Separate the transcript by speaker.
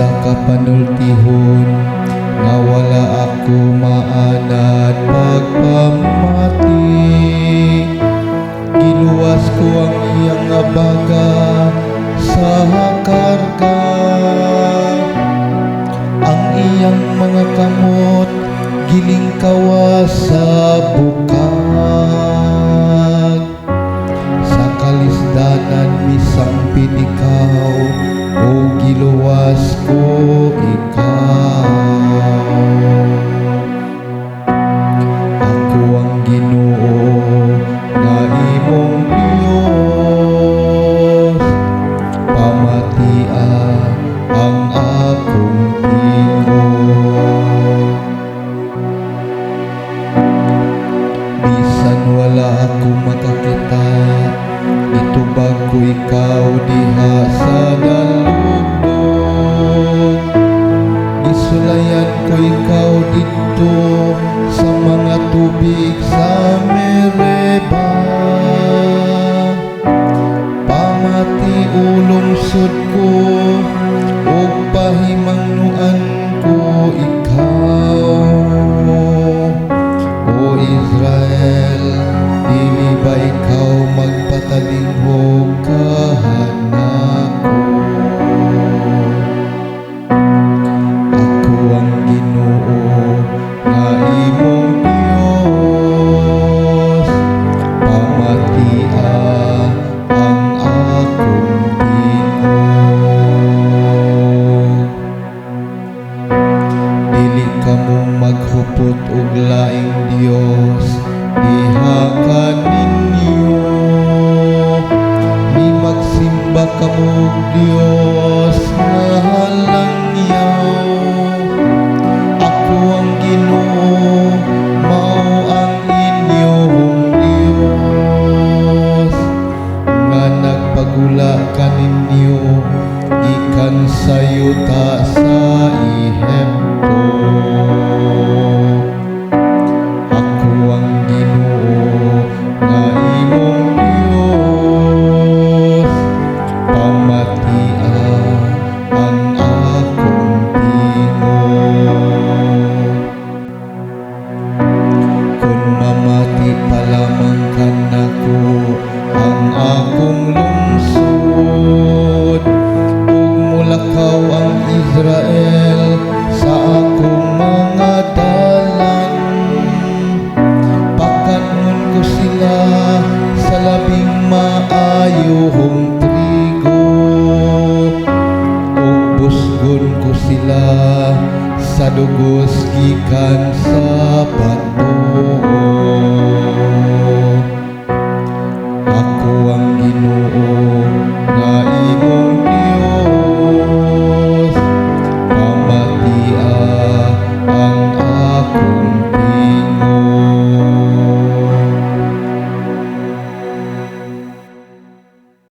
Speaker 1: Usa ka panultihon nga wala ako maanad pagpamati. Giluwas ko ang iyang nga baga sa karga. Ang iyang mga kamot gilingkawa sa bukag. Sa kalisdanan misampit ikaw ug giluwas ko ikaw. Ako ang Ginoo nga imong Dios. Pamatia ang akong tingog. Bisan wala ako makakita, gitubag ko ikaw diha sa dalugdog. Gisulayan ko ikaw didto sa mga tubig sa Meriba. Pamati, o lungsod ko, ug pahimangnoan ko ikaw. O Israel, dili ba ikaw magpatalinghog kanako? Ako ang Ginoo nga imong Dios. Pamatia ang akong tingog. Dili kamo maghupot og laing Dios diha kaninyo, ni magsimba kamo og Dios nga halangyaw. Ako ang Ginoo, mao ang inyong Dios nga nagpagula kaninyo gikan sa yuta sa Ehipto. Ako ang Ginoo nga imong Dios. Pamatia ang akong tingog. Kung mamati pa lamang kanako ang akong lungsod, ug mulakaw ang Israel sa akong mga dalan, pakanon ko sila sa labing maayong trigo ug busgon ko sila sa dugos gikan sa pagtuo. Ako ang Ginoo nga imong Dios. Pamatia ang